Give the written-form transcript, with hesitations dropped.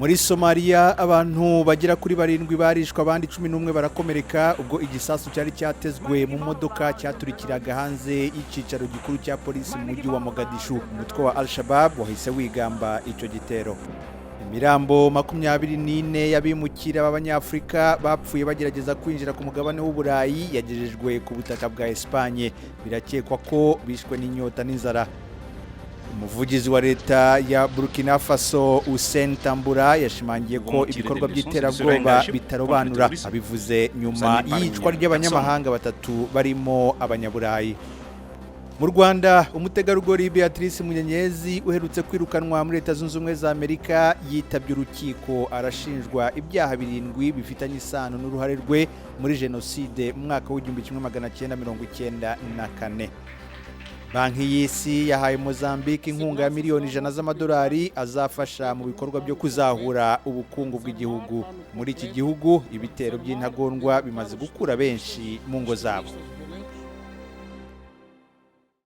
Muri Somaliya, abantu bagera kuri barindwi barishwe, abandi 11 barakomereka ubwo igisasu cyari cyatezwe mu modoka cyaturikiraga hanze y'icyicaro gikuru cya polisi mu mujyi wa Mogadishu. Umutwe wa Al-Shabab wahise wigamba icyo gitero. Imirambo 24 y'abimukira b'Abanyafurika bapfuye bagerageza kwinjira ku mugabane w'Uburayi yagejejwe ku butaka bwa Esipanye. Birakekwa ko bishwe n'inyota n'inzara. Umuvugizi wa leta ya Burkina Faso, Hussein Tambura, yashimangiye ko ibikorwa by'iterabwoba bitarobanura. Abivuze nyuma y'iyicwa ry'abanyamahanga batatu barimo Abanyaburayi. Mu Rwanda, umutegarugori Beatrice Munyenyezi uherutse kwirukanwa muri Leta Zunze Ubumwe za Amerika yitabye urukiko. Arashinjwa ibyaha birindwi bifitanye isano n'uruhare rwe muri jenoside mu mwaka w'1994. Banki y'Isi yahaye Mozambique inkunga ya miliyoni 100 z'amadolari azafasha mu bikorwa byo kuzahura ubukungu bw'igihugu. Muri iki gihugu, ibitero by'intagondwa bimaze gukura benshi mu ngo zabo.